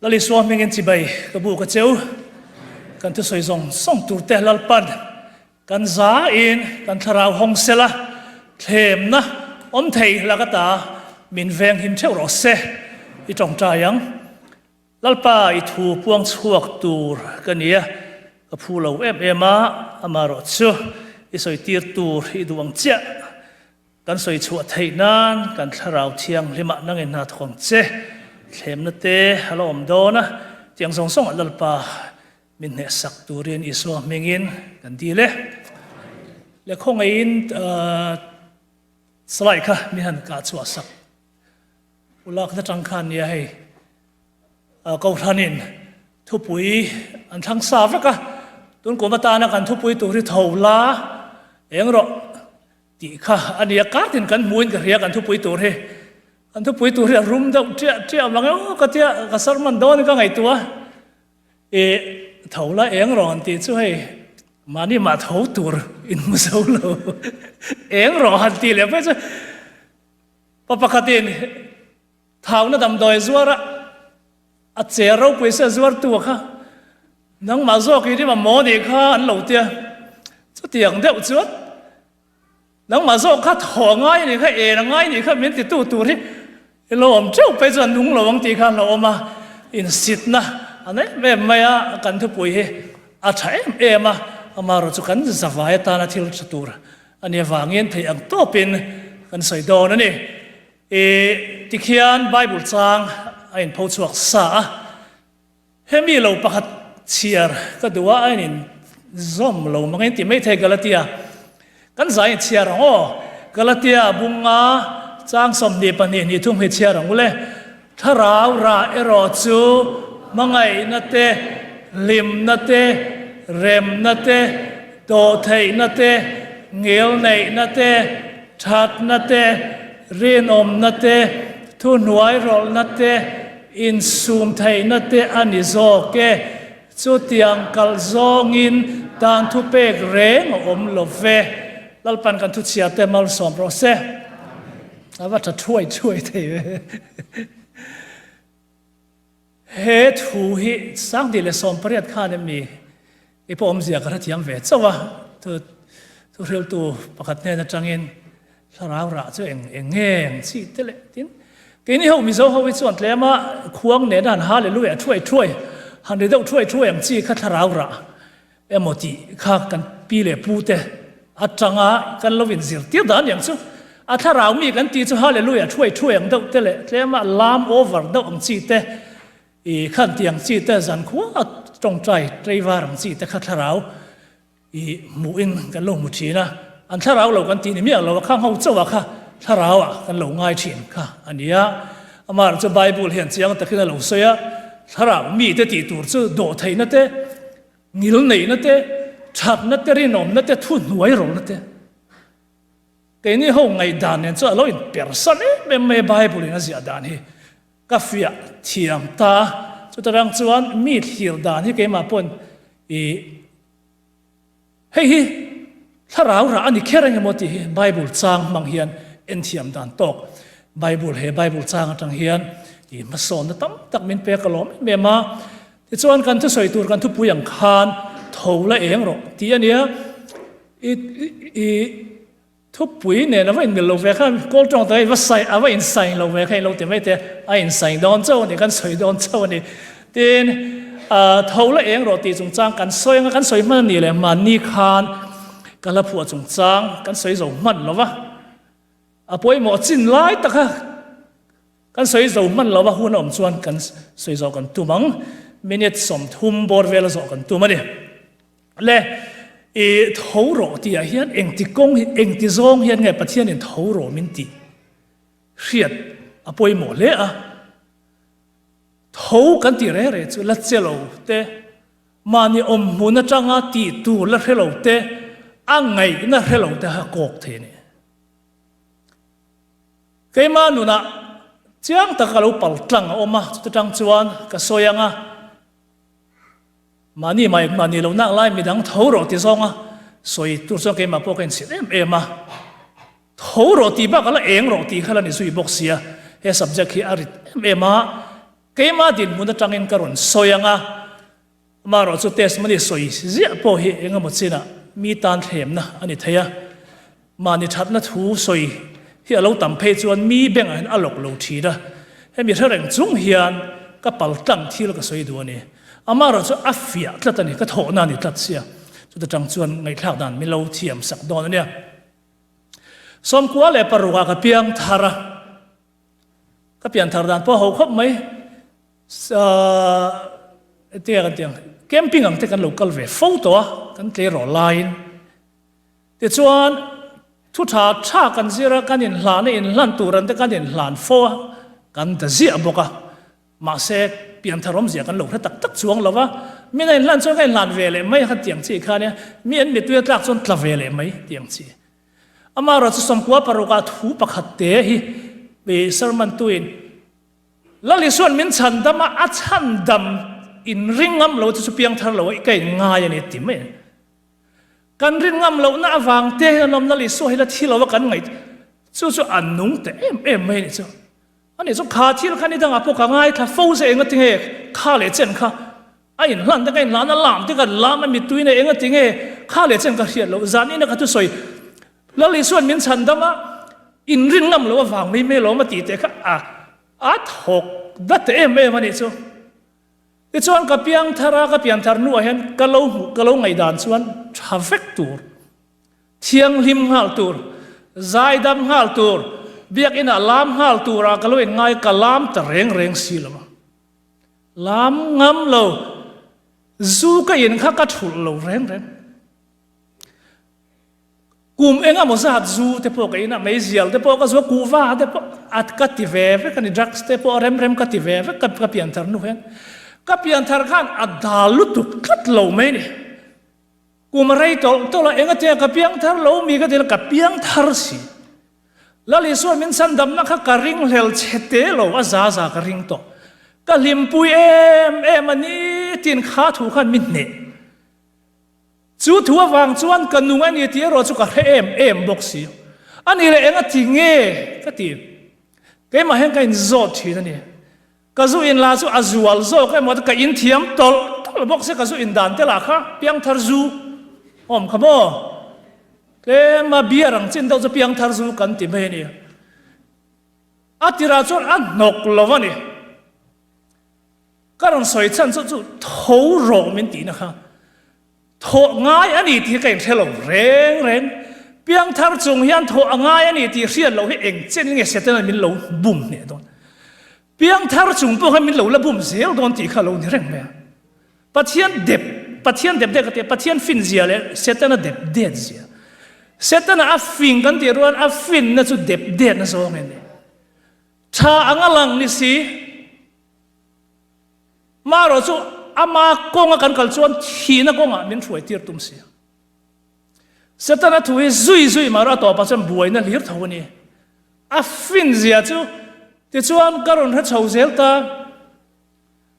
Lal Isua hmingin chibai ka buk a cheu. Kan thusawi zawng zawng turte Lalpan kan zain kan thlarau hawng sela thlemna awm thei lak ata min veng him theuh rawh se i tawngtai ang. Lalpa i thu puang chhuak tur ka nia, ka phu lo em em a, amaherawh chu i sawi tir tur i duh ang chiah. Kan sawi chhuah theih nan kan thlarau thianghlimah nangin hna thawk ang che. Thlemna te a la awm dawn a, tiang zawng zawngah Lalpa min hnehsak turin Isua hmingin kan dil e. Le khawngaihin slide kha min han kah chhuah sak ulak na tang khan nia hei Kohhranin thupui an thlang sa vek a, tun kum atana kan thupui tur hi tho la eng rawh. Tih kha a nia, kartin kan hmuin ka hria kan thupui tur hi. Kan thupui tur hi a rum deuh ṭiah ṭiah mang emaw ka tia, ka sermon dawnin ka ngaihtuah a. Ih, tho la eng rawh an tih chu hei, mahni mah tho tur in hmu zo lo. Eng rawh han tih leh phei chu pa pakhatin thauna damdawi zuar a, a cher ropui sia zuartu a kha, nangmah zawk i rim a maw nih kha an lo tia. Chutiang deuh chuan Nangmah zawk kha thaw a ngai anih kha, en a ngai anih kha min titu tur hi i lo awm teuh phei chuan nung lo ang tih kha an lo awm a, insitna an em em mai a, kan thupui hi a tha em em a, amaherawh chu kan zavai atana thil tha tur a nih avangin theih ang tawpin kan sawi dawn a ni. I tikhian Bible chang a inpho chhuak sa a. Hemi lo pakhat chhiar ka duh a, a in zawm lo mang in ti maithei Galatia kan zai in chhiar ang aw. Galatia bunga chang 22 ni thung hi chhiar ang ule. Thlarau rah erawh chu hmangaihna te, hlimna te, remna te, dawhtheihna te, ngilneihna te, thatna te, rinawmna te, thuhnuairawlhna te, Insum theihna te a ni zawk e. Chutiang kalh zawngin dan thupek reng a awm lo ve. Lalpan kan thuchhiar te malsawm rawh se. A va tha thuai thuai thei ve. He thu hi 2018 khan em ni i pawh awmzia ka hrethiam ve chauh a. Thuhriltu pakhat hnen atangin Thlarau rah chu eng eng nge ang chi te leh tin keini ho Mizo ho hi chuan tlema khuang nena han hallelujah thuai thuai han ri deuh thuai thuai ang chi kha thlarau rah emaw tih kha kan pi leh pu te atanga kan lo inzirtir dan ang chu a thlarau mi kan tih chu hallelujah thuai thuai ang deuh te leh tlema lam over deuh ang chi te i khan tih ang chi te zankhua tawngtai tleivar ang chi te kha thlarau I hmuhin kan lo hmu thin a, an thlarau lo kan tih ni miah lo a, khang ho chauh ah kha thlarau ah kan lo ngai thin kha a ni a. Amaherawhchu chu Bible hian chiang takin a lo sawi a, thlarau mite tih tur chu dawhtheihna te, ngilneihna te, thatna te, rinawmna te, thuhnuai rawlna te. Keini ho ngaihdan nen chuan a lo inpersan em em mai a Bible in a ziah dan hi. Ka fiah thiam ta a, chuta rang chuan mi thlir dan hi keimah pawn i Hei hi thlarau rah a ni kher eng emaw tih hi Bible chang hmang hian en thiam dan tawk. Bible he Bible chang atang hian i hmasawnna tam tak min pek alawm em em a. Tichuan kan thusawi tur kan thupui ang khan tho la eng rawh tih a nia. I i Thupui nen a va inmil lo ve kha, kawl tawng tak a va sai, a va insain lo ve kha in lo ti mai te, a insain dawn chauh a ni, kan sawi dawn chauh a ni. Tin, tho la eng rawh tih chungchang kan sawi anga kan sawi hman a nih leh mahni khan ka hla phuah chungchang kan sawi zo hman lo va, a pawimawh chin lai taka kan sawi zo hman lo va hun a awm chuan kan sawi zawh kan tum ang, minute 30 bawr vela zawh kan tum a ni. Le, i tho rawh tih ah hian engti kawng hi, engti zawng hian nge Pathianin tho rawh min tih hriat a pawimawh hle a. Tho kan tih reng reng chu la che lo te, mahni awm hmun atanga tih tur la hre lo te, a ngaihna hre lo te kha kawk thei a ni. Keimah nunah chiang taka lo pal tlang a awm a, chuta tang chuan ka sawi ang a. Mahni mai mahni lo nak lai midang tho rawh ti zawnga sawi tur chuan keimah pawh ka inchhir em em a. Tho rawh tih bak a la eng rawh tih kha la ni zui bawk sia. He subject hi a rit em em a. Keimah dinhmun atangin ka rawn sawi ang a, amaherawhchu testimony sawi ziah pawh hi eng emaw chinah mi tan thlemna a ni thei a, mahni thatna thu sawi hi a lo tam phei chuan mi bengah hian a lawk lo thin a, hemi hre reng chung hian ka pal tlang thil ka sawi duh a ni. Amaherawhchu a fiah tlat a ni, ka thawhna a ni tlat sia, chuta tang chuan ngaihthlak dan min lo thiam sak dawn a nia. 96 ah ka piang thar a. Ka pian thar dan pawh a ho khawp mai. Tia kan tiang camping ang te kan lo kal ve fo tawh a, kan tleirawl laiin. Tichuan thu tha tha kan zir a, kan inhlan a, inhlan tur ang te kan inhlan fo a, kan ta ziah bawk a. Mahse pian thar awmzia kan lo hre tak tak chuang lo va, min a inhlan chuan ka inhlan ve leh mai a khan tiang chi kha nia, mi an mittui a tlak chuan tla ve leh mai tiang chi. Amaherawhchu chu 96 ah thu pakhat te hi sermon tuin Lal Isua'n min chhandam a, a chhandam in ring ngam lo chu chu piangthar lo a ka in ngai a ni ti mai a ni. Kan rin ngam lohna avang te hian awm Lal Isua hi la thi lo a kan ngaih chu chu a nung ta em em mai a ni chu. Ani chu kha thil kha ni dangah pawh ka ngaithla fo zeh enga tinge kha leh chen kha A inhlan te ka inhlan a lam te ka lam a mittui nei enga tinge kha leh chen ka hriat loh zan ina ka thusawi Lal Isua'n min chhan dam a inrin ngam loh avang mai mai lawm a tih teh kha a a thawk dat em em a nih chu. Tichuan ka piang thar a ka pian thar hnuah hian ka lo hmuh ka lo ngaihdan chuan tha vek tur thianghlim nghal tur zaidam nghal tur biakinah lam nghal turah ka lo inngai ka lam ta reng reng si lo a. Lam ngam lo, zu ka in kha ka thulh lo reng reng. Kum eng emaw zat zu te pawh ka in a, meizial te pawh ka zu a, kuhva te pawh a ka ti ve vek a ni, drugs te pawh rem rem ka ti ve vek ka pianthar hnu hian. Ka pianthar khan a dal lutuk tlat lo mai ni. Kum a rei tawlh tawlh a, engatinge ka piangthar lo mi ka ti la, ka piangthar si. Lal Isuan min chhandamna kha ka ringhlel chhe te lo, a za za ka ring tawh. Ka hlimpui em em a ni tiin kha thu khan mi hneh. Chu thu avang chuan ka nung a ni tih erawh chu ka hre em em bawk si. A ni leh engati nge ka ti. Keimah hian ka inzawt thin a ni. Ka zu in la chu a zual zawk emaw ka in thiam tawlh tawlh bawk se ka zu in dan te lah kha piangthar zu awm kha maw? Tlema beer ang chin deuh chu piangthar zu kan ti mai a ni. A tirah chuan a hnawk lo a ni. Ka rawn sawi chhan chu chu tho rawh min tihna kha. Thawh ngai a ni tih hi ka inhre lo reng reng. Piangthar chung hian thawh a ngai a ni tih hriat loh hi eng chen nge Setana min lo bum hneh dawn. Piangthar chung pawh khan min lo la bum zel dawn tih kha a lo ni reng mai a. Pathian dep, Pathian dep det ka ti a, Pathian fin zia leh Setana dep det zia. Setana a fing kan tih rual a finna chu dep detna zawng a ni. Tha anga lang ni si. Marawh chu ama kawnga kan kal chuan thihna kawngah min hruai tir tum si. Setana thu hi zui zui marawh a tawpah chuan buaina hlir tho a ni. A fin zia chu tichuan ka rawn hre chho zel ta.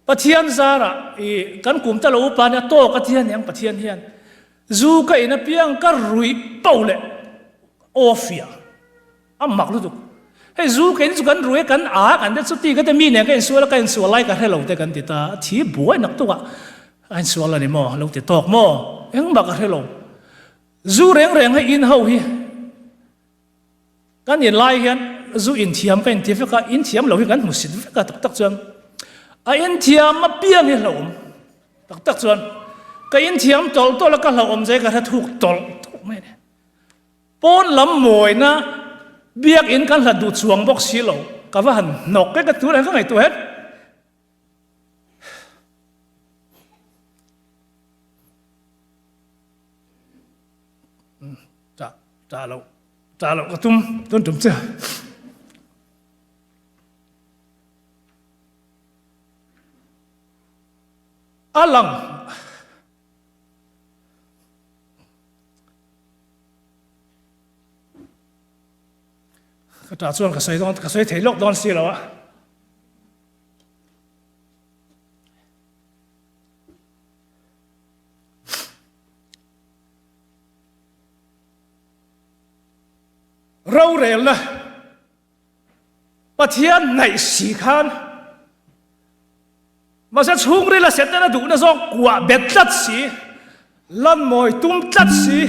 Pathian zarah i kan kum ta lo upa nia tawk a ti a niang Pathian hian zu ka in apiang ka ruih poh leh aw fiah. A mak lutuk. Hei zu keini chu kan rui a, kan a, kan te chuti ka te mi nen ka insual a, ka insual lai ka hre lo te kan ti ta. A thi buai nak tuk a, a insual a ni maw? Lo ti tawk maw? Engmah ka hre lo. Zu reng reng hei in ho hi kan in lai hian zu inthiam ka inti vek a, inthiam lo hi kan hmu sit vek a tak tak chuan a inthiam apiang hi hlauhawm tak tak chuan ka inthiam tawlh tawlh a ka hlauhawm zai ka hre thuk tawlh tawlh mai a ni. Pawn lam mawina biakinn kan hlat duh chuang bawk si lo, ka va han hnawk e ka tur ang ka ngaihtuah het. Tah tah loh tah loh ka tum tun tum che. A lang. Ka tah chuan ka sawi dawn ka sawi thei lawk dawn si lo a. Rorelna Pathian hnaih si khan. Mahse chhungril a Setana duhna zawng kuah bet tlat si, lan mawi tum tlat si,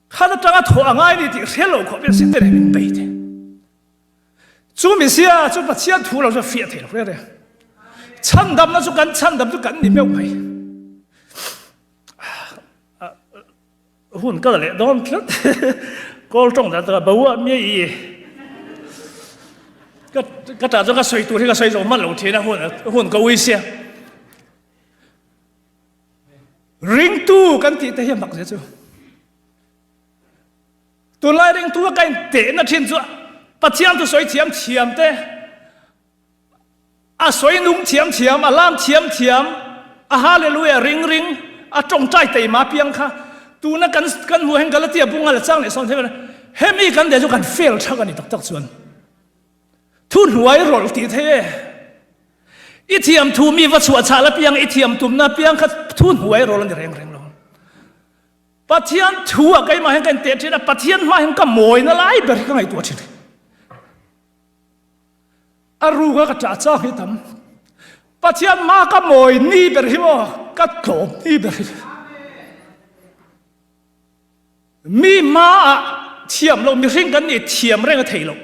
khan atanga thawh a ngai ni tih hre lo khawpin Setana hi min bei thei. Chu misia chu Pathian thu lo chu a fiah thei lo reng reng. Chhandamna chu kan chhandam chu kan ni meuh mai. Hun ka la leh dawn tlat. Kawl tawng dan taka Baua mi i ka ka tah chuan ka sawi tur hi ka sawi zawh hman lo thin a hun hun ka ui sia. Ringtu kan tih te hi a mak zia chu. Tunlai ringtu a ka intehna thin chu Pathian thu sawi thiam thiam te A sawi nung thiam thiam, a lam thiam thiam, a hallelujah ring ring, a tawngtai teima piang kha tuna kan kan hmuh hian Galatia bunga la chang leh sawn thei hemi kan deh chu kan fail thak a ni tak tak chuan thu hnuai rawlh tih thei e. I thiam thu mi va chhuah chhah la piang i thiam tumna piang kha thu hnuai rawlh a ni reng reng lo. Pathian thu a keimah hian ka inteh thin a, Pathian hma hian ka mawina lai ber hi ka ngaihtuah thin. A ruka ka ṭah chak hi tam. Pathian hma ka mawi ni ber hi maw, ka tlawm ni ber hi. Mi hmaah thiam loh mihring kan nih thiam reng a thei loh,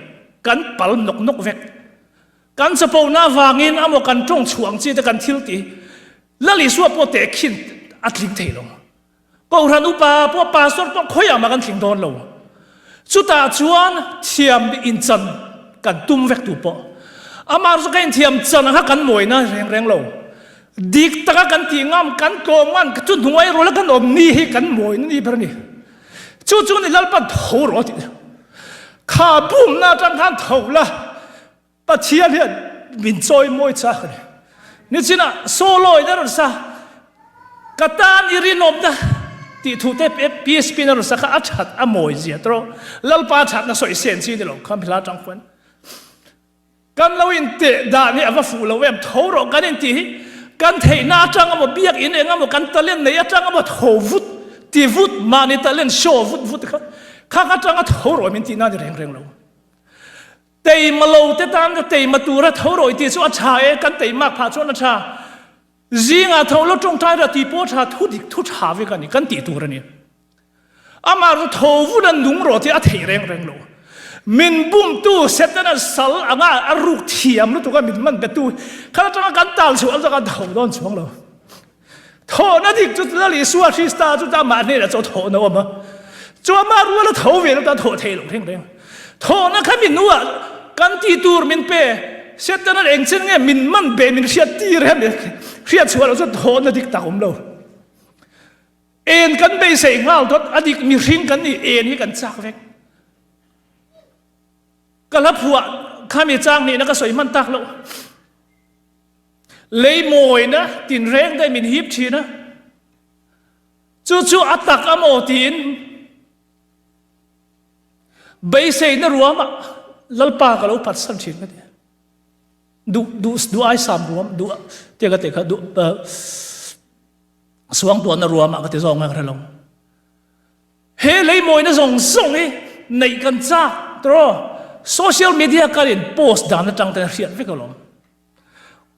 kan pal nawk nawk vek. Kan chapona avangin amaw kan ṭawng chhuah ang chi te kan thil tih Lal Isua pawh tehkhin a tling thei lo. Kohhran upa pawh pastor pawh khawiah mah kan tling dawn lo. Chutah chuan thiam inchan kan tum vek tu pawh. Amah chu ka inthiam chan ang kha kan mawina reng reng lo. Dik taka kan tih ngam, kan tlawm ngam, chu hnuai ruala kan awm ni hi kan mawina ni ber a ni. Chu chu ni Lalpan tho rawh a tih. Kha bumna atang khan tho la. Pathian hian min chawi mawi chak a ni. Nichinah solo in a rawn sa, Ka tan i rinawmna tih thu te PSP in a rawn sa kha a that a mawi zia tawh. Lalpa thatna sawi sen chi ni lo kha hla tang khuan. Kan lo in teh dan hi a va fuh lo em, tho rawh kan in tih hi kan theihna atang emaw biak in eng emaw kan talent nei atang emaw tho vut ti vut mahni talent show vut vut kha khang atanga tho rawh min tihna ni reng reng lo. Teima lo te tan ka teima tura tho rawih tih chu a tha e, kan teimak phah chuan a tha. Zingah tho lo tawngtai rawh tih pawh a tha, thu dik thu tha vek a ni, kan tih tur a ni. Amah chu tho vun a nung rawh tih a theih reng reng lo. Min bumtu Setana sal anga a ruk thiam lutuk a min man betu kha atanga kan tal chhuah chu kan tho dawn chuang lo. Thawhna dik chu Lal Isua Krista chu ta mah hnenah chuan thawhna awm a. Chu amah rual a tho ve lo tan thawh thei lo reng reng. Thawhna kha mi nuah kan ti tur min pe. Setana eng chen nge min man be min hriat tir hem hriat chhuah lo chuan thawhna dik tak awm lo. En kan beisei nghal dawt a dik mihring kan nih en hi kan chak vek. Ka hla phuah khami chang nihna ka sawi hman tak loh. Lei mawina tinreng te min hip thin a, chu chu a tak a maw tiin beiseina ruamah Lalpa ka lo phatsan thin ka ti. Duh duh duh ai sam ruam duh te ka te kha duh suang tuahna ruamah ka ti zawng a ka hre lo. He lei mawina zawng zawng hi neih kan chak tawh social media kan in post dan atang ten a hriat vek alawm.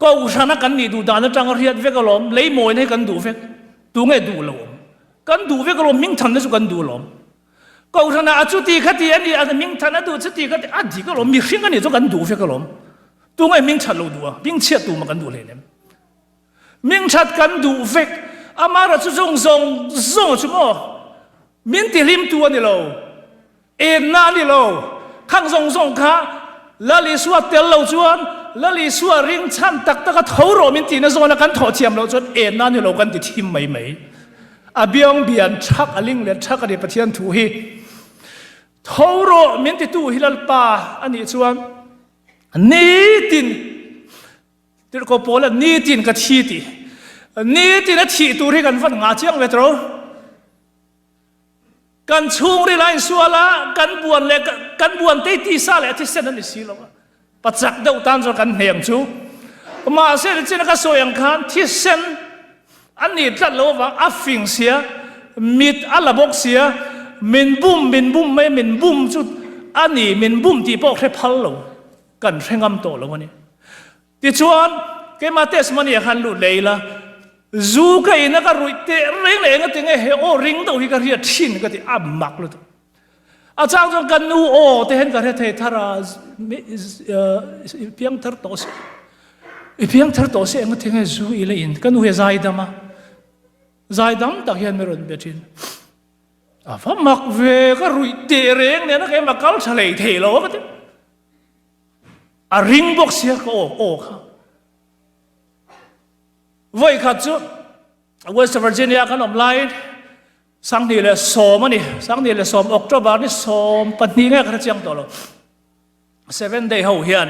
Kohhrana kan nih duh dan atang a hriat vek alawm, lei mawina hi kan duh vek, tunge duh lo awm? Kan duh vek alawm, hmingthanna chu kan duh alawm. Kohhrana a chuti kha ti a ni, a hmingthan a duh chuti kha ti, a dik alawm, mihring a nih chu kan duh vek alawm. Tunge hmingthat lo duh a, hmingchhiat tumah kan duh hleinem. Hmingthat kan duh vek, amaherawh chu zawng zawng zawng chu maw min tihlimtu a ni lo. Enna a ni lo. Khang zawng zawng kha Lal Isua tel lo chuan Lal Isua ring chhan tak taka tho rawh min tihna zawna kan thawh thiam loh chuan enna a ni lo kan ti thim mai mai. A biang bian thak a ling let thak a ni Pathian thu hi. Tho rawh min titu hi Lalpa a nih chuan nitin Tirhkoh Paula nitin ka thi tih nitin a thih tur hi kan van ngah chiang ve tawh. Kan chhungril a insual a, kan buan leh kan buan te tisa leh thisen a ni si lo a. Pachak deuh tan chuan kan hneng chu. Mahse nichin a ka sawi ang khan thisen a nih tlat lo avang a fing sia, mit a la bawk sia, min bum min bum mai min bum chu a ni min bum tih pawh hre phal lo, kan hre ngam tawh lo a ni. Tichuan. keimah testimony ah khan lut leh ila, zu ka in a ka ruih teh reng leh enga tinge he aw ring deuh hi ka hriat thin ka ti a mak lutuk. A chang chuan ka nu aw te hian ka hre thei thar a, i piang thar tawh se, i piang thar tawh se enga tinge zu i la in, ka nu hi a zaidam a, zaidam tak hian mi rawn be thin. A va mak ve, ka ruih teh reng nen a keimah kal tha hlei thei lo a ka ti. A ring bawk sia ka aw aw kha. Vawi khat chu West Virginia kan awm laiin 2010 a ni, 2010 October ni 12 nge ka hre chiang tawh lo. Seven Day ho hian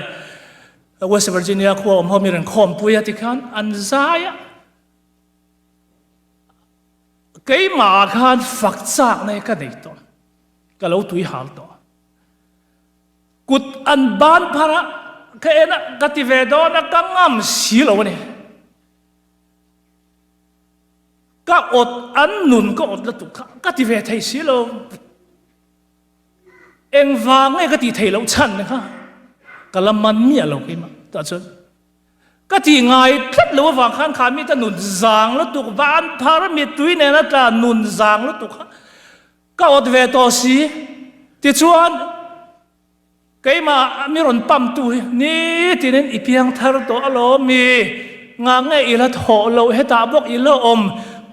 West Virginia khua awm ho mi rawn khawmpui a tikhan an zai a. Keimah ah khan fak chak na hi ka nei tawh, ka lo tui hal tawh. Kut an ban phar a, ka en a, ka ti ve dawn a, ka ngam si lo a ni. Ka awt, an nun ka awt lutuk kha ka ti ve thei si lo. Engvang nge ka tih theih loh chhan kha ka la man miah lo keimah tah chuan. Ka tih ngai tlat lo avang khan kha mite nun zang lutuk van phar mittui nena tla nun zang lutuk kha ka awt ve tawh si. Tichuan keimah mi rawn pump tu hi nitinin i piang thar tawh alawm mi ngah nge i la thawh loh hetah bawk i la awm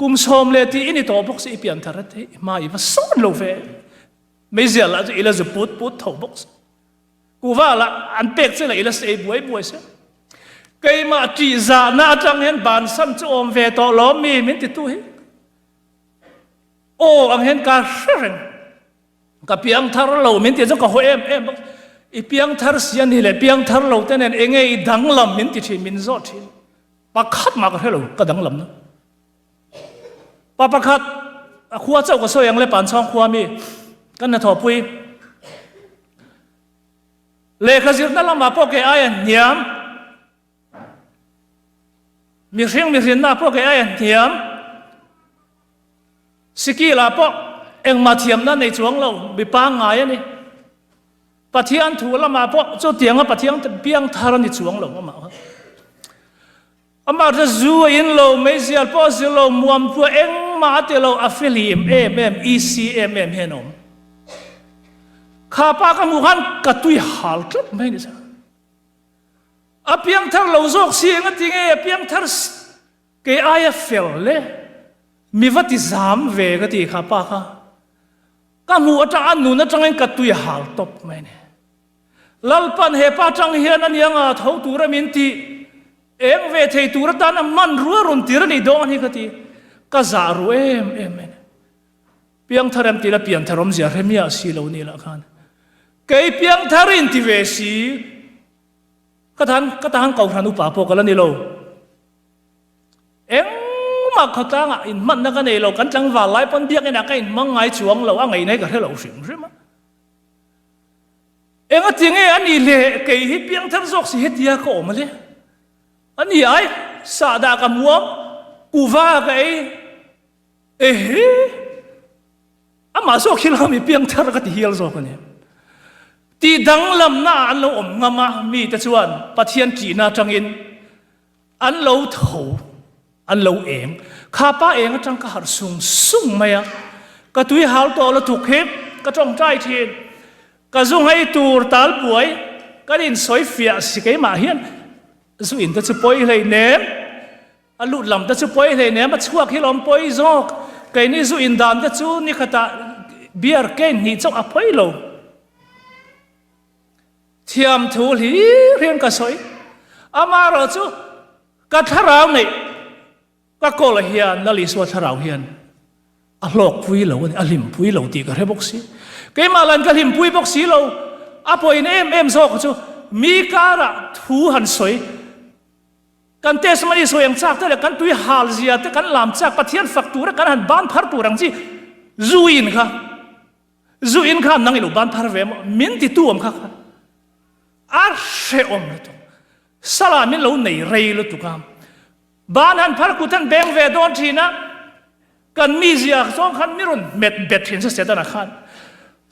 kum 10 leh tih i ni tawh bawk si i pian thar a theih hma i va sawn lo ve. Meizial lah chu i la zu put put tho bawk si. Kuhva lah an pek che lah i la sei buai buai si. Keimah ṭihzahna aṭang hian bansan chu awm ve tawh lawm mi min titu hi aw ang hian ka hre reng. Ka piang thar lo min ti chu ka haw em em bawk. I piang thar si a ni leh piang thar lo te nen enge i danglam min ti ṭhin min zawh ṭhin. Pakhat mah ka hre lo ka danglam na. Pa pakhat a khua chauh ka sawi ang le Panchhawng khua mi kan hnathawhpui lehkha zirna lamah pawh kei aia hniam mihring mihrinna pawh kei aia hniam sikil ah pawh engmah thiamna nei chuang lo mi pangngai a ni Pathian thu lamah pawh chutianga Pathian piangthar a ni chuang lo amah kha. Amah chu zu a in lo, meizial pawh a zir lo, muam pawh engmah a ti lo, a fihlim em em, easy em em hian a awm. Kha pa ka hmuh khan ka tui hal tlat mai ni sa. A piangthar lo zawk si eng a ti nge a piangthar kei aia fel le mi va ti zam ve ka ti kha pa kha. Ka hmuh atang a nun atangin ka tui hal tawp mai ni. Lalpan he pa tang hian a nianga tho tura min tih eng ve thei tur atan a hmanrua rawn tir a nih dawn hi ka ti. Ka zah ru em em mai. Piangthar em tih la pianthar awmzia hre miah si lo ni lah khan. Kei piangthar in ti ve si. Ka tan ka tan kohhran upa pawh ka la ni lo. Engmah khawtlangah inhmanna ka nei lo, kan tlangval lai pawn biakinah ka inhmang ngai chuang lo, a ngaihna hi ka hre lo hrim hrim a. Engati nge a nih le kei hi piangthar zawk si hetia ka awm ale? A ni ai, sahdah ka muam, kuhva ka ei, ehe, amah zawk hi lami piangthar ka ti hial zawk a ni. Tih danglamna ah an lo awm ngam a, mite chuan Pathian ṭihna aṭangin An lo tho, an lo eng. Kha pa eng atang ka harh sung sung mai a. Ka tui hal tawh lutuk hi ka tawngtai thin. Ka zu nghei tur tal buai kan insawi fiah si keimah hian zu in te chu pawi hlei nem, a lut lam te chu pawi hlei nem, a chhuak hi lawm pawi zawk. Keini zu in dan te chu nikhatah beer cane hnih chauh a pawi lo. Thiam thu hlir hian ka sawi. Amaherawh chu ka thlarau neih ka kawl hian Lal Isua thlarau hian a hlawkpui lo a ni, a hlimpui lo tih ka hre bawk si. Keimah lan ka hlimpui bawk si lo. A pawhin em em zawk chu mi karah thu han sawi, kan testimony sawi ang chak te leh kan tui hal zia te kan lam chak Pathian fak tura kan han ban phar tur ang chi zu in kha. Zu in khan nang i lo ban phar ve maw? Min ti tu awm kha kha a hrehawm lutuk. Sala min lo nei rei lutuk a. Ban han phar kut han beng ve dawn thin a, kan mizia zawng khan mi rawn hmet bet thin chu Setana khan.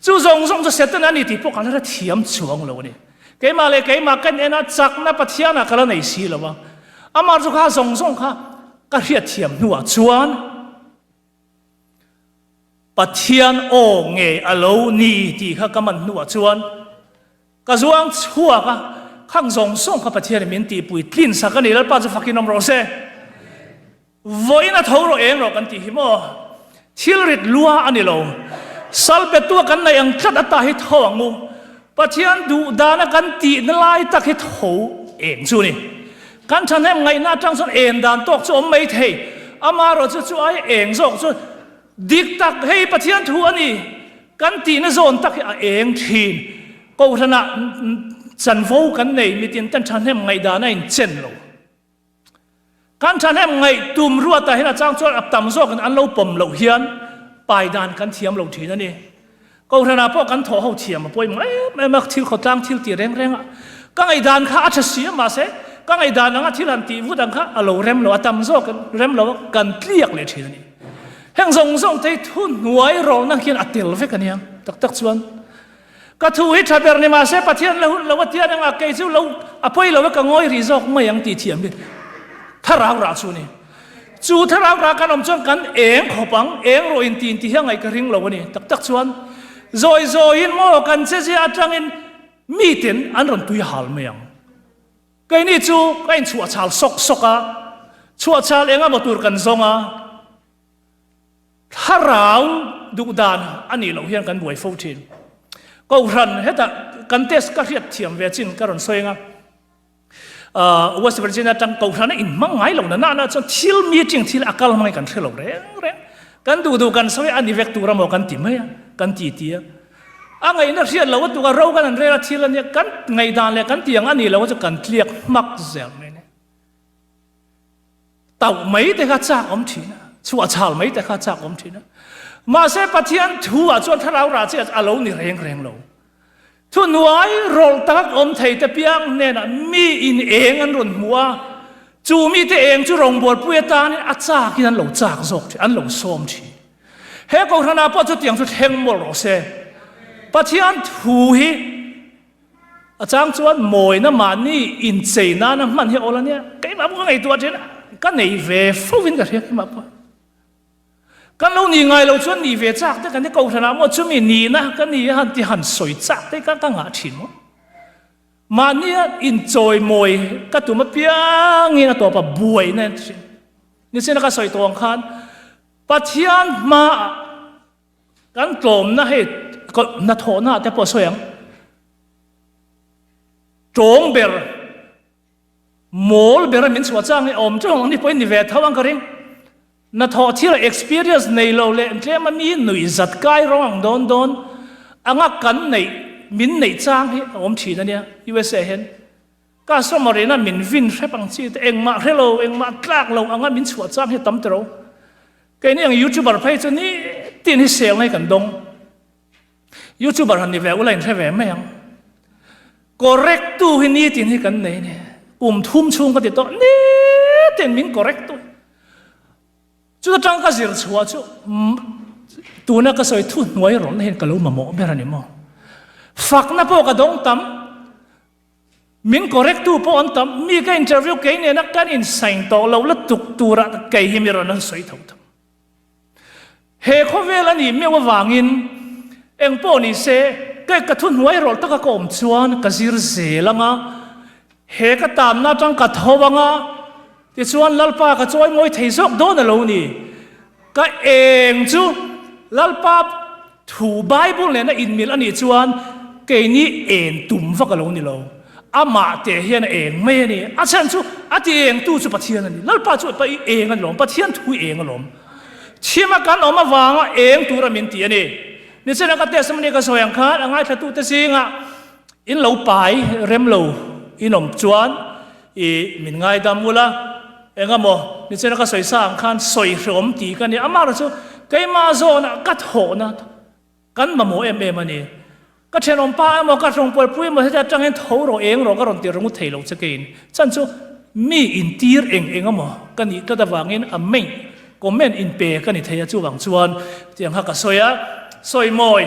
Chu zawng zawng chu Setana a ni tih pawh ka la hrethiam chuang lo a ni. Keimah leh keimah kan en a, chakna Pathianah ka la nei si lo a. Amah chu kha zawng zawng kha ka hriatthiam hnuah chuan Pathian aw ngei a lo ni tih kha ka man hnuah chuan ka zuang chhuak a, khang zawng zawng kha Pathianin min tihpui tlin sak a ni. Lalpa chu fakin awm rawh se. Vawiin a tho rawh eng rawh kan tih hi maw? Thil rit lua a ni lo. Sal petua kan neih ang tlat ata hi tho ang u. Pathian duh dana kan tihna lai tak hi tho eng chu ni. Kan thahnem ngaihna atang chuan eng dan tawk chu awm mai thei. Amaherawhchu chu ai eng zawk chu dik tak hei Pathian thu a ni kan tihna zawn tak hi a eng thin. Kohhranah chanvo kan nei mitin ten thahnem ngaihdan a inchen lo. Kan thahnem ngaih tum ruatah hian a chang chuan a tam zawkin an lo pawm loh hian pai dan kan thiam lo thin a ni. Kohhranah pawh kan thawh ho thiam a pawimawh em em a, thil khawtlang thil tih reng reng a. Ka ngaihdan kha a tha si a mahse ka ngaihdan anga thil han tih vut ang kha a lo rem lo, a tam zawkin rem lo a, kan tliak leh thin a ni. Heng zawng zawng te hi thuhnuai rawlna hian a tel vek a nia, tak tak chuan. Ka thu hi tha ber ni mahse Pathian la hun lo a tian anga kei chu lo a pawi lo e ka ngawi rih zawk mai ang tih thiam hi thlarau rah chu a ni. Chu thlarau rah kan awm chuan kan eng khawp ang, eng rawh in ti in ti hi a ngaih ka ring lo a ni. Tak tak chuan zawi zawiin maw kan che zia atangin miten an rawn tui hal mai ang. Keini chu ka inchhuahchhal sawk sawk a, chhuahchhal eng emaw tur kan zawng a. Thlarau duh dan a nih loh hian kan buai fo thin. Kohhran hetah kan test ka hriat thiam ve chin ka rawn sawi ang a, West Virginia atang kohhran a inhmang ngai lo na nahna chuan thil meeting thil a kal hmangin kan hre lo reng reng. Kan duh duh kan sawi a ni vek tur amaw kan ti mai a, kan ti ti a. A ngaihna hriat loh a tuk a ro kan an rel a thil a nia kan ngaihdan leh kan tiang a nih loh chu kan tliak hmak zel mai a ni. Tauh mai te kha chak awm thin a, chhuah chhal mai te kha chak awm thin a. Mahse Pathian thu ah chuan thlarau rah chiah a lo ni reng reng lo. Thu hnuai rawlh tak awm thei te piang hnenah mi in eng an rawn hmu a, chu mi te eng chu rawngbawlpui atanin a chakin an lo chak zawk thin, an lo sawm thin. He kohhran ah pawh chutiang chu thleng mawlh rawh se. Pathian thu hi A chang chuan mawina mahni inchei nana hman hi a awl a nia, keimah pawh ka ngaihtuah thin a, ka nei ve fo in ka hria keimah pawh. Kan lo ni ngai lo chuan ni ve chak te kan ni kohhran ah maw chumi nihna ka ni a han ti han sawi chak te ka ka ngah thin maw. Mahnia inchawi mawi ka tum apiangin a tawp a buaina en thin. Nichina ka sawi tawh ang khan Pathian hmaah Kan tlawmna hei hnathawhna ah te pawh sawi ang. Tawng ber, mawl ber a min chhuah chang hi awm teuh ang ni pawhin ni ve tho ang ka ring. Hnathawh thil experience nei lo leh tlem a mi nuih zat kai rawng ang dawn dawn anga kan neih min neih chang hi a awm thin a nia USA hian. Customer in a min vin hrep ang chi te engmah hre lo engmah tlak lo anga min chhuah chang hi tam tero. Keini ang youtuber phei chu nitin hi sel nai kan dawng. Youtuber han ni ve ula in hre ve mai ang. Correct tu hi nitin hi kan nei ni. Kum thum chhung ka ti tawh nitin min correct tu. Chu atang ka zir chhuah chu tuna ka sawi thu hnuai rawlh na hian ka lo mamawh ber a ni maw. Fakna pawh ka dawng tam. Min correct tu pawh an tam, mi ka interview kei nena kan in sign tawh lo la tuk tura kei hi mi rawn an sawi tho tho. He khawvel a nih meuh avangin eng pawh ni se kei ka thu hnuai rawlh taka ka awm chuan ka zir zel anga, he ka tanna atang ka tho anga, tichuan Lalpa ka chawi mawi thei zawk dawn a lo ni. Ka eng chu Lalpa Thu Bible nena inmil a nih chuan keini eng tum vak a lo ni lo. Amah teh hian a eng mai a ni. A chhan chu a ti engtu chu Pathian a ni. Lalpa chu pa i eng a ni lawm, Pathian thu i eng a lawm. Thima kan awm avanga eng tura min ti a ni. Nichina ka testimony ka sawi ang khan a ngaithlatute zingah in lo pai rem lo in awm chuan i min ngaidam ula, engemaw nichina ka sawi sa ang khan sawi hreawm tih ka ni. Amah chu keimah zawnah ka thawhna kan mamawh em em a ni. Ka thenawm pa emaw ka rawngpawlpui emaw heti atangin tho rawh eng rawh ka rawn ti ringawt thei lo che keiin. Chan chu mi intir eng eng emaw ka nih tlat avangin a main comment inpe ka ni thei a, chuvang chuan tiang kha ka sawi a, sawi mawi.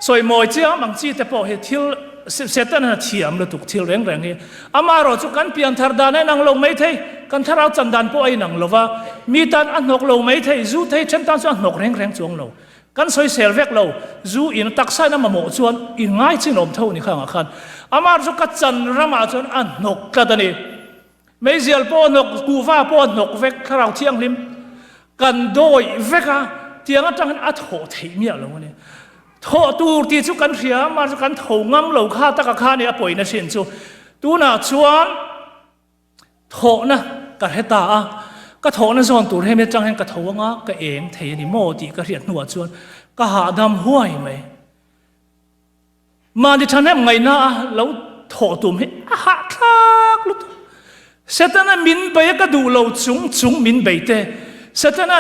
Sawi mawi chiang ang chi te pawh hi thil Setana thiam lutuk thil reng reng hi. Amaherawh chu kan pian thar dan a inang lo mai thei, kan thlarau chan dan pawh a inang lo va, mi tan a hnawk lo mai thei, zu thei then tan chuan a hnawk reng reng chuang lo. Kan sawisel vek lo, zu in taksa in a mamawh chuan in ngai chin awm tho ni khangah khan. Amaherawh chu ka chan ramah chuan a hnawk tlat a ni. Meizial pawh a hnawk, kuhva pawh a hnawk vek, thlarau thianghlim kan dawih vek a, tiang atangin a thawh theih miah lo a ni. Thawh tur tih chu kan hria a, mahse kan tho ngam lo kha taka kha a ni a pawina thin chu. Tunah chuan thawhna ka hre ta a, ka thawhna zawn tur hemi atang hian ka tho anga ka eng thei a ni maw tih ka hriat hnuah chuan ka hahdam huai mai. Mahni thahnem ngaihna a lo thawh tum hi a hahthlak lutuk. Setana min bei a ka duh lo chung chung min bei te. Setana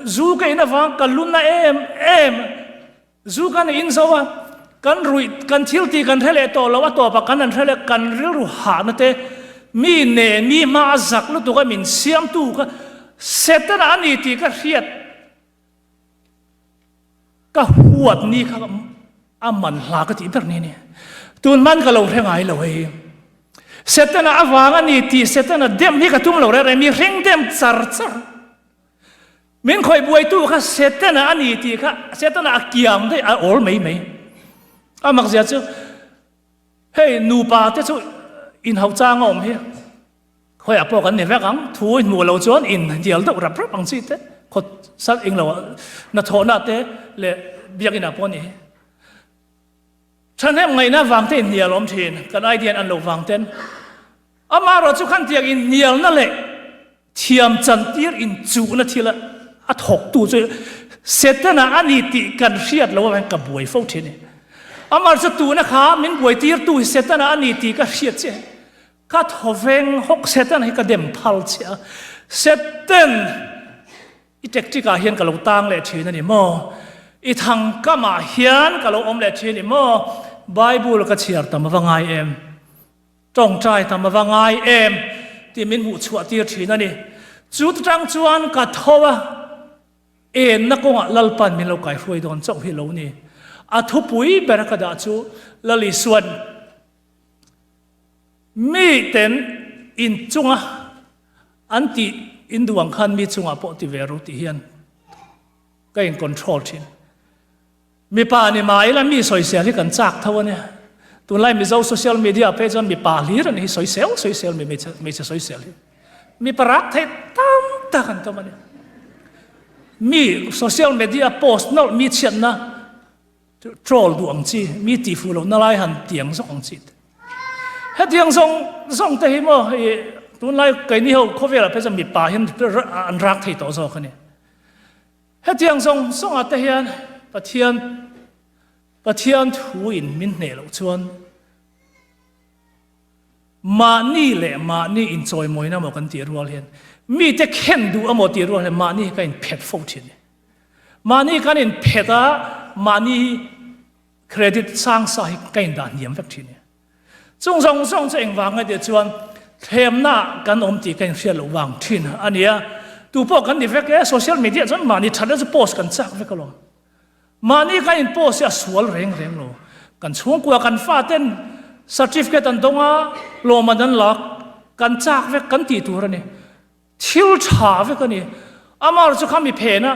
zu ka in avang ka lu na em em. Zu kan in zo a, kan ruih kan thil tih kan hre leh tawh lo a tawpah kan han hre leh kan rilru hahna te mi nen mi hma a zak lutuk a min siamtu kha Setana a ni tih ka hriat. Ka huat ni kha a man hla ka tih ber ni a ni. Tun hman ka lo hre ngai lo hei. Setana avang a ni tih Setana dem hi ka tum lo reng reng, mi hring dem char char. Min khawih buaitu kha Setana a ni tih kha Setana a kiang daih a awl mai mai. A mak zia chu hei nupa te chu inhauh chang a awm hi. Khawiah pawh kan ni vek ang, thu i hmuh loh chuan in dial deuh rap rap ang chi te, khawt sal eng lo hnathawhna te leh biakinn ah pawh a ni hi. Thahnem ngaihna vang te inhnial awm thin, kan idea in an lo vang ten. Amaherawh chu khan tiang inhnialna leh thiam chantir inchuhna thil a thawktu chu Setana a ni tih kan hriat loh avangin ka buai fo thin a ni. Amaherawh chu tuna kha min buaitirtu hi Setana a ni tih ka hriat chiah. Ka thawveng hawk Satan hi ka dem phal che a, Satan i tactic ah hian ka lo tang leh thin a ni maw? I thangkam ah hian ka lo awm leh thin a ni maw? Bible ka chhiar tam ava ngai em? Tawngtai tam ava ngai em? Tih min hmuh chhuah tir thin a ni. Chu tang chuan ka tho a, enna kawngah Lalpan min lo kaihruai dawn chauh hi lo ni. A thupui ber a ka dah chu Lal Isuan, Mi ten in chunga an tih in duh ang khan mi chungah pawh ti ve ru tih hian ka in control thin. Mipa ni mah ila mi sawisel hi kan chak tho a nia. Tunlai Mizo social media phei chuan mipa hlir an hi sawisel sawisel mi hmeichhe sawisel hi. Mipa rak theih tam tak an tam a nia. Mi social media post nawlh mi chhiatna Troll duh ang chi, mi tih fuh lohna lai han ti ang zawk ang chi te. Hetiang zawng zawng te hi maw i tunlai keini ho khawvelah phei chuan mipa hian an rak thei tawh zawk a ni. Hetiang zawng zawngah te hian Pathian Pathian thu in min hneh loh chuan mahni leh mahni inchawimawina maw kan tih rual hian mite khen duh amaw tih rual hian mahni hi ka inphet fo thin a ni. Mahni kan inphet a, mahni credit sang sa hi ka indah hniam vek thin e. Chung zawng zawng chu engvang nge tih chuan thlemna kan awm tih ka inhriat loh vang thin a nia. Tu pawh kan ni vek e, social media chuan mahni thatna chu post kan chak vek alawm. Mahni kan in post hi a sual reng reng lo. Kan chhungkua kan faten certificate an dawng a, lawmman an lak, kan chak vek kan tih tur a ni. Thil tha vek a ni. Amar chu khami phena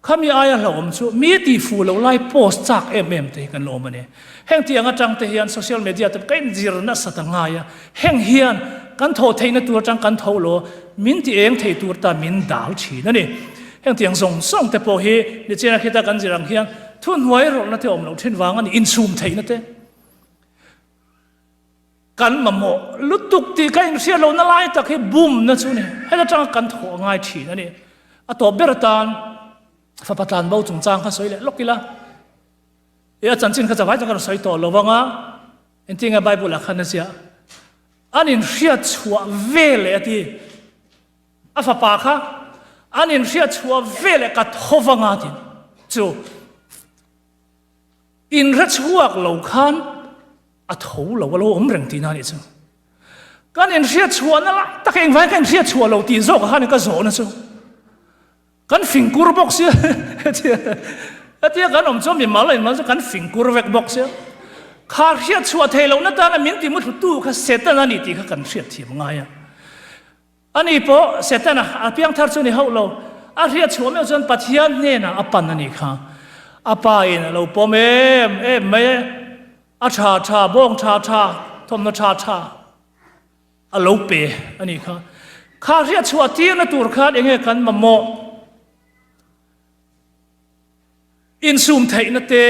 khami aia hlauhawm chu mi tih fuh loh lai post chak em em te hi kan la awm a ni. Heng tiang atang te hian social media te ka inzir nasa ta ngai a, heng hian kan thawh theihna tur atang kan tho lo min ti eng thei tur ta min dal thin a ni. Heng tiang zawng zawng te pawh hi nichina khita kan zir ang hian thuhnuai rawlhna te awm loh thin vang a ni, insum theihna te. Kan mamawh lutuk tih ka inhriat lohna lai tak hi bumna chu a ni. Heta tanga kan thawh a ngai thin a ni. A tawp ber atan fapa tlanbo chungchang kha sawi leh lawk ila. I a chanchin kha chavai chuan ka rawn sawi tawh lo vang a, engtin nge Bible ah khan a ziah? An inhriat chhuah veleh a ti. A fapa kha an inhriat chhuah veleh ka tho vang a ti chu. Inhre chhuak lo khan a tho lo a lo awm reng tihna a nih chu. Kan inhriat chhuahna lai tak engvangin ka inhriat chhuah lo tih zawk khan ka zawhna chu. Kan fingkur bawk sia hetia kan awm chuan mimal a inmal chu kan fingkur vek bawk sia. Kha hriat chhuah thei lohna tana min ti muthlutu kha Setana a ni tih kha kan hriat thiam ngai a. Ani pawh Setana a piangthar chu ni hauh lo. A hriat chhuah meuh chuan Pathian hnenah a pan a nih kha. A pa in a lo pawm em em mai e. A tha tha, bawng tha tha, thawmhnaw tha tha a lo pe a nih kha. Kha hriat chhuah tirna tur khan enge kan mamawh? Insum theihna te,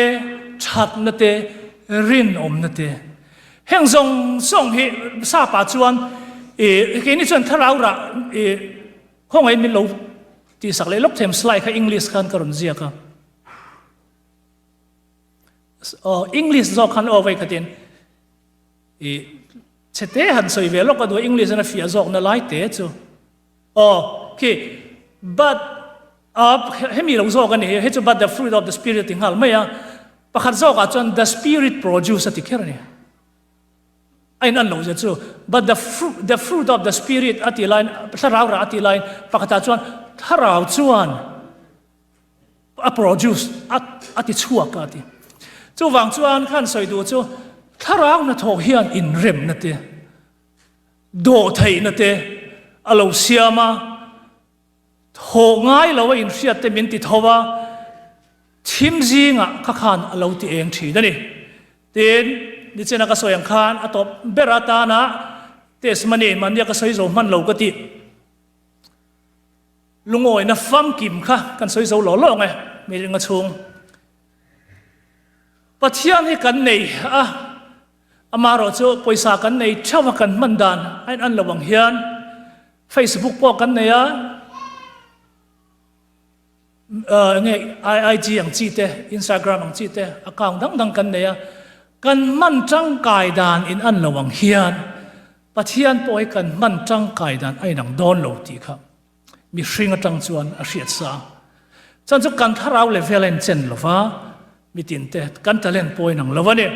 thatna te, rinawmna te. Heng zawng zawng hi Sapa chuan i keini chuan thlarau rah i khawngaihin min lo tihsak leh lawk them slide kha English khan ka rawn ziak a. Aw English zawk khan aw veikhatin i chhete han sawi ve lawk a duh a English in a fiah zawkna lai te chu. Aw khi but a hemi lo zawk a ni hi chu but the fruit of the spirit ti nghal mai a pakhat zawkah chuan the spirit produce a ti kher a ni a in an lo zia chu but the fruit the fruit of the spirit a ti laiin thlarau rah a ti laiin pakhatah chuan thlarau chuan a produce a a ti chhuak a ti chuvang chuan khan sawi duh chu thlarau hnathawk hian inremna te Dawhtheihna te a lo siam a, thawh ngai lo a inhriat te min ti tho a, thim zingah kha khan a lo ti eng thin a ni. Tin, nichina ka sawi ang khan a tawp ber atana test money mahnia ka sawi zo hman lo ka tih. Lungawina famkim kha kan sawi zo law law ang e, miringa chhung. Pathian hi kan nei a. Amaherawhchu pawisa kan nei theuh a kan hman dan a in an lo ang hian Facebook pawh kan nei a, enge IG ang chi te, Instagram ang chi te account dang dang kan nei a, kan hman tangkai dan in an lo ang hian Pathian pawh hi kan hman tangkai dan a inang dawn lo tih kha mihring atang chuan a hriat sa. Chuan chu kan thlarau level a inchen lo va, mitin te kan talent pawh a inang lo a ni.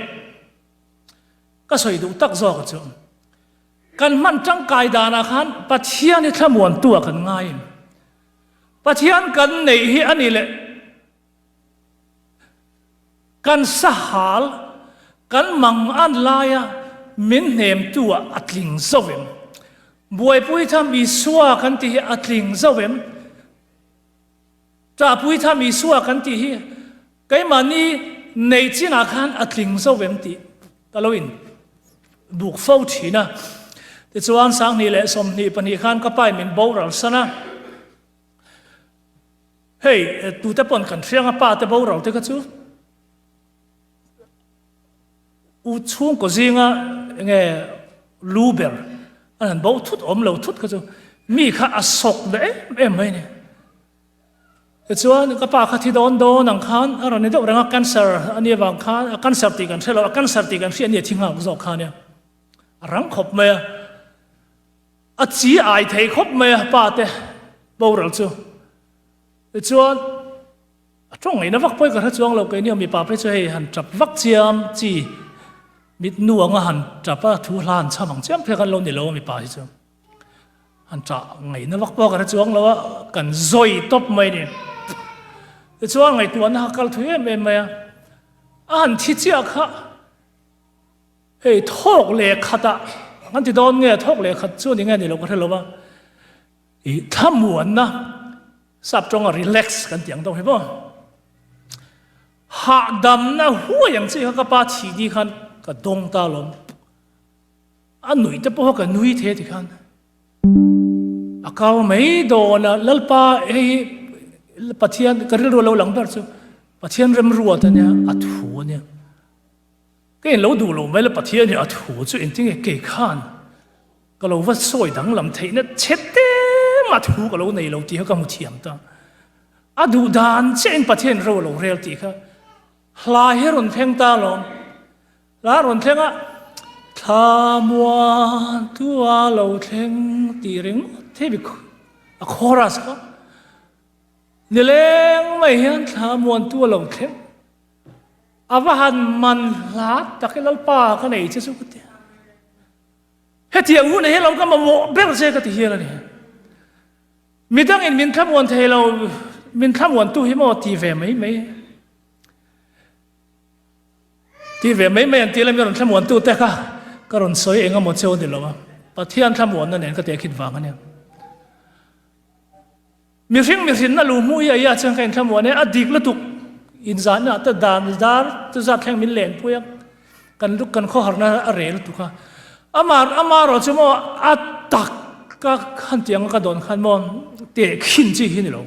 Ka sawi duh tak zawk a chu, kan hman tangkai danah khan Pathian hi thlamuantu ah kan ngai em? Pathian kan neih hi a ni leh kan sahal, kan mangan laia min hnemtu ah a tling zo em? Buaipui tham Isua kan tih hi a tling zo em? Ṭahpui tham Isua kan tih hi keimahni nei chinah khan a tling zo em tih ka lo in buk fo thin a. Tichuan 2022 khan ka pain min boral san a. Hei tute pawn kan hriang a pa te boral te kha chu U chhungkaw zinga enge lu ber an han bo thut awm lo thut kha chu mi kha a sawk ve em em mai a ni. Tichuan ka pa kha thi dawn dawn ang khan a rawn ni deuh reng a, cancer a nih avang khan a cancer tih kan hre lo, a cancer tih kan hriat nia thi nghak zawk kha nia. A rang khawp mai a, a chi ai thei khawp mai a pa te boral chu. Tichuan A tawng ngaihna vak pawh i ka hre chuang lo, keini mipa phei chu hei han tap vak chiam chi mit nu anga han tap a, thu hla han chham ang chiam phei khan lo ni lo a mipa hi chu. Han tah ngaihna vak pawh ka hre chuang lo a, kan zawi tawp mai ni. Tichuan ngaihtuahna kha kal thui em em mai a, a han thi chiah kha hei thawk leh khatah an ti dawn nge thawk leh khat chu ni nge ni lo ka hre lo va. I thlamuanna sap tawnga relax kan tih ang deuh hi maw? Hahdamna huai ang chi kha ka pa thih ni khan ka dawng ta alawm. A nuih te pawh ka nui thei ti khan. A kal mai dawn a, Lalpa hei hi Pathian ka rilru a lo lang ber chu Pathian remruat a nia, a thu a nia. Ka in lo duh lo mai la Pathian hi a thu chu engtinge kei khan Ka lo va sawi danglam theihna chhe te mah thu ka lo nei lo tih kha ka hmu thiam ta. A duh dan chiahin Pathian ro a lo rel tih kha hla hi a rawn thleng ta alawm. Hla a rawn thleng a, Thla muan tua lo thleng tih ringawt hi a chorus kha. Nileng mai hian thla muan tua lo thleng. A va han man hla tak i Lalpa ka nei che chu ka ti. Hetiang hun hi lo ka mamawh ber che ka ti hial a ni. Midangin min thlamuan thei lo, min thlamuantu hi maw ti ve mai mai. Ti ve mai mai an ti la mi rawn thlamuantu te kha ka rawn sawi eng emaw cheu ni lo a, Pathian thlamuanna nen ka tehkhit vang a nia. Mihring mihrinna lu hmuh i a ia chuan ka inthlamuan e, a dik lutuk inzahna ah te dan dar chu zat thleng min len pui a, kan lu kan khawharna a reh lutuk a, ama amarawh chu maw a tak ka han tih anga ka dawn khan maw tehkhin chi hi ni lo.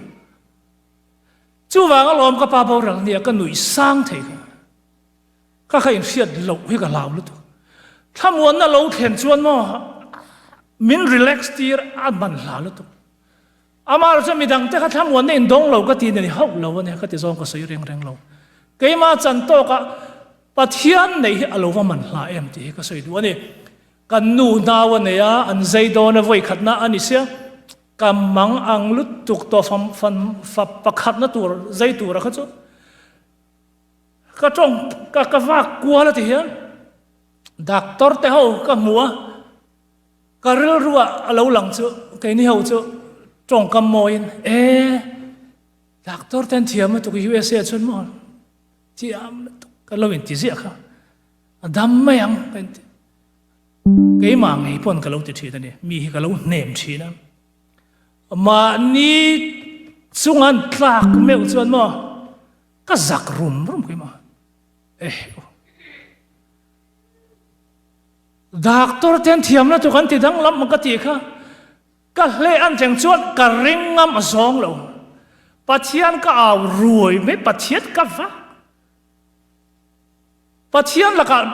Chuvang alawm ka pa boral nia ka nuih sang thei kha. Ka kha inhriat loh hi ka hlau lutuk. Thlamuanna lo thlen chuan maw min relax tir a man hla lutuk. Amah chuan midang te kha thlamuanna in dawng lo ka ti ni hauh lo ania ka ti zawng ka sawi reng reng lo. Keimah chan tawkah Pathian nei hi a lo va man hla em tih hi ka sawi duh a ni. Kan nu nau a nei a, an zai dawn a vawi khatna a ni sia. Ka mang ang lutuk tawh fam fan fa pakhatna tur zai tura kha chu ka tawng ka ka vak kual a ti hian doctor te ho ka hmu a ka rilru ah a lo lang chu keini ho chu tawngkam mawiin e doctor ten thiam lutuk USA chuan maw thiam lutuk ka lo inti ziah kha a dam mai ang ka inti Keimah ngei pawn ka lo ti thin a ni, mi hi ka lo hnem thin a. Mahni chunga an tlak meuh chuan maw ka zak rum rum keimah. Eh Doctor ten thiamna chu kan ti danglam ang ka tih kha ka hleh an thleng chuan ka ring ngam a zawng lo. Pathian ka au ruai mai Pathian ka vak. Pathian lakah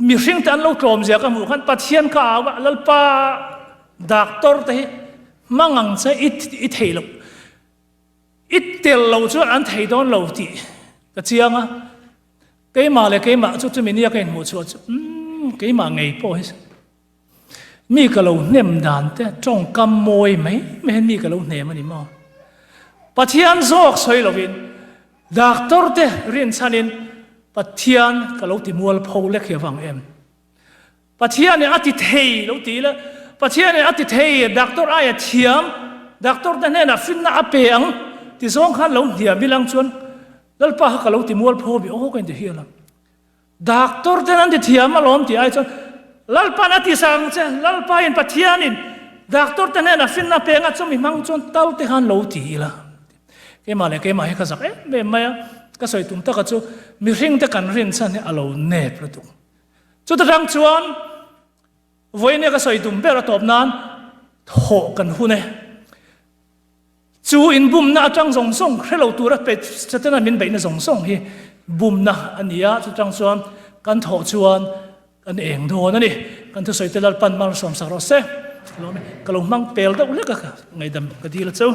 mihring te an lo tlawm zia ka hmuh khan Pathian ka au a, Lalpa doctor te hi hmang ang che i i thei lo, i tel lo chuan an thei dawn lo tih ka chiang a, keimah leh keimah chu chumi nia ka inhmuh chhuah chu umm keimah ngei pawh hi Mi ka lo hnem dan te tawngkam mawi mai mai hian mi ka lo hnem a ni maw? Pathian zawk sawi lovin doctor te rinchhanin Pathian ka lo ti mualpho lek hi avang em? Pathianin a ti thei lo ti ila, Pathianin a ti thei doctor aia thiam, doctor te hnenah finna a pe ang ti zawng khan lo hniam ilang chuan Lalpa kha ka lo ti mualpho mi aw ka inti hial ang. Doctor ten an ti thiam alawm tih ai chuan Lalpa'n a ti sang che, Lalpain Pathianin doctor te hnenah finna peng a chumi hmang chuan tal te khan lo ti ila. Keimah leh keimah hi ka zak em em mai a, ka sawi tum taka chu mihring te kan rin chhan hi a lo nep lutuk. Chuta tang chuan vawiin ka sawi tum ber a tawp nan thawh kan hun e. Chu inbumna atang zawng zawng hre lo tura pe Setana min beihna zawng zawng hi bumna a ni a, chutang chuan kan thawh chuan kan eng dawn a ni. Kan thusawi te Lalpan malsawm sak rawh se. Ka lo hmang pel deuh hlek a, ngaihdam ka dil a cheu.